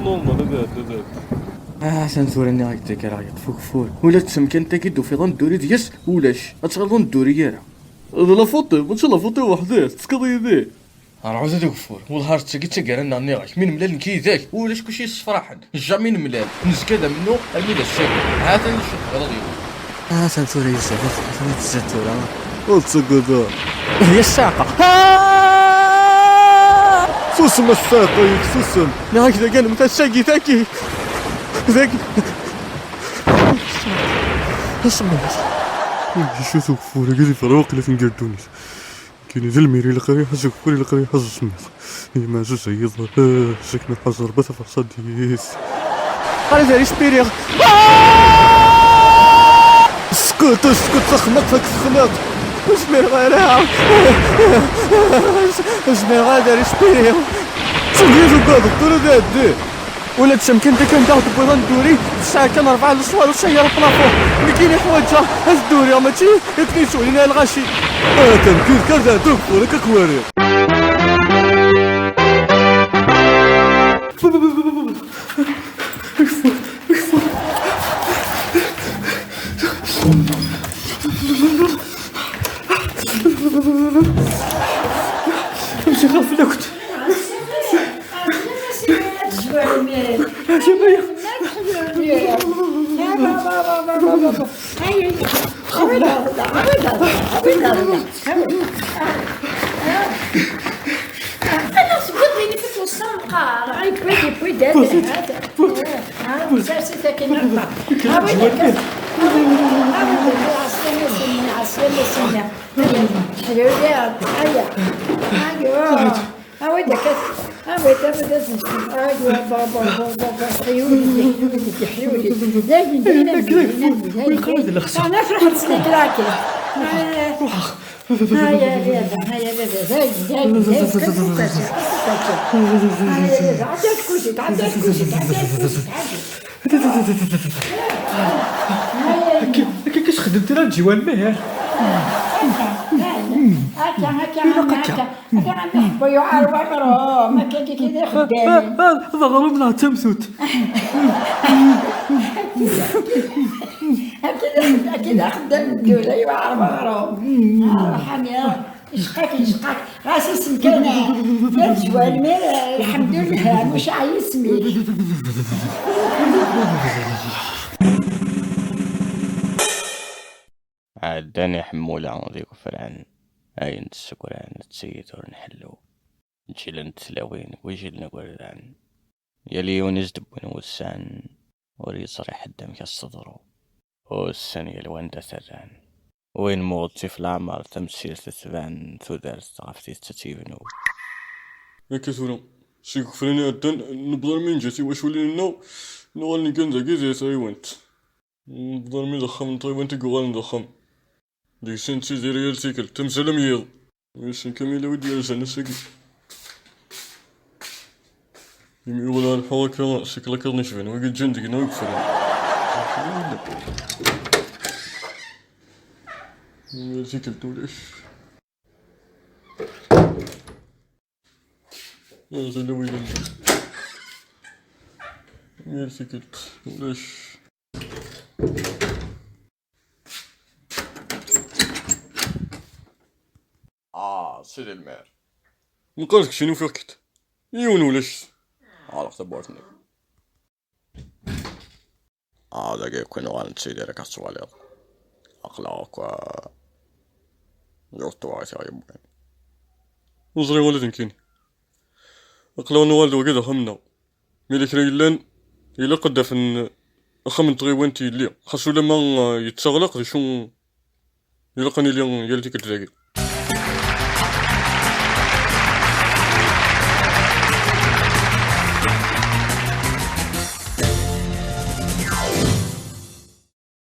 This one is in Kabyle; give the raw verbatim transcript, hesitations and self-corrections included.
Normal, ad iɛeddi, ad iɛeddi. Ah, atan tura nniɣ-ak-d taggara yeṭṭef ugeffur. Ula d tamkant-agi d-tufiḍ ad nedduri deg-s, ulac. Ad tɣileḍ ur nedduri ara. D la faute-iw, mačči la faute-iw weḥd-i, tettekkeḍ yid-i. Rɛudet ugeffur, wellah ar d tagi d taggara-nneɣ, nniɣ-ak, mi nemlal nekk yid-k, ulac kuci yessefraḥen. Jamais nemlal, nezga d amennuɣ armi d ass-agi. Ha-t-an acu tebɣiḍ ad yili. Ah, atan tura yezzi, atan tezzi tura. Ur tettagad ara. Ya ssiɛqa. Ah! Susem a ssiɛqa-ik, susem. Nniɣ-ak dagi, anmet ass-agi, dagi. Dagi. Asemmiḍ. Yecca-t ugeffur-agi di ferruq la tenger ddunit. Kini d lmiri leqriḥ, azegfur leqriḥ, aẓ usemmiḍ. Yemɛzuz ay iḍ, eh, sakna ḥaẓer, ba taferṣadit. Ara d-rispiriɣ. Skud, skud, texneq, texneq. Ur zmireɣ ara. Ur zmireɣ ara ad rispiriɣ. Sugit ugadeɣ, tura d ɛeddi. Ula d tamkant akken daɣ tewwiḍ ad nedduri, tesɛa kan rebɛa n leṣwar u sɛiɣ plafond. Nekkini ḥwaǧeɣ ad dduriɣ, mačči akken yettwalin ar lɣaci. Ah, tankit, kar d ɛeddi ugeffur, akka k-wariɣ. Amsi ɣef lweqt. Awi-d akka. Awi-d, awi-d ad nesken. Aywa, ba, ba, ba, ba, ba. Ḥyuli, ḥyuli, ḥyuli. Dayen, dayen, dayen, dayen. Ur yeqqar ad lexṣer. Ana truḥ ad teslikrakin. Ruḥeɣ. Haya, baba, haya, baba, dayen, dayen, dayen. Haya, baba, ɛeddi ar tkuzint, ɛeddi ar tkuzint, ɛeddi ar tkuzint, ɛeddi. Akka, akka, akka txeddem tura lǧiwan, mah? Akka, akka, akka, akka. Akka, akka, akka. Akka, akka, akka. Yuɛer weɣrum, akka, akka, akka, d ixeddamen. Ah, ah, d aɣrum neɣ d tamsut? Akka, akka, akka, d axeddam n ddula, yuɛer weɣrum. Ah, ḥani. Icqak, icqak. Ɣas isem kan, kan zwal, mi, lḥemdullah, mucaɛ yisem-ik. Ɛeddan iḥemmula deg ufran, ayen d-ssukran d tiyita ur nḥellu. Ǧǧilent tlawin, wijlen igerdan. Yal yiwen i s-d-wwin wussan, ur yeẓri ḥedd amek as-teḍru. Ussan yal wanda t-rran. Win muɣ ttif leɛmer, tamsirt tban tudert ɣef tis-, tis-, yebnu. Akka tura, seg ufran iɛeddan, newweḍ armi neǧǧa tiwaculin-nneɣ, nuɣal neggan dagi di tɣiwant. Newweḍ armi d axxam n tɣiwant i yuɣalen d axxam. Deg-s i nettidir yal tikkelt, tamsal am yiḍ. Wissen Kamila wi d-yerzan ass-agi. Imi yuɣal ɣer lḥuṛ akka, seg lakiḍ n icban, wagi ǧǧan deg-neɣ i yeffren. Yal tikkelt ulac. Yal tikkelt ulac. Ah, sidi lmir. Nqal keččini ufiɣ-k-d. Yiwen ulac. Ɣleq tawwurt-nni. Ah, dagi akk i nuɣal nettidir akka tettwaliḍ. Aql-aɣ akk, ah, d tuɣac i ɣ-yewwin. Ur ẓriɣ ula d nekkini. Aql-aɣ nuɣal d wagi d axxam-nneɣ. Mi yella kra yellan, ilaq ad d-afen axxam n tɣiwant yelli. Xas ulamma, ah, yettaɣlaq, d acu ilaq ad nili yal tikkelt dagi.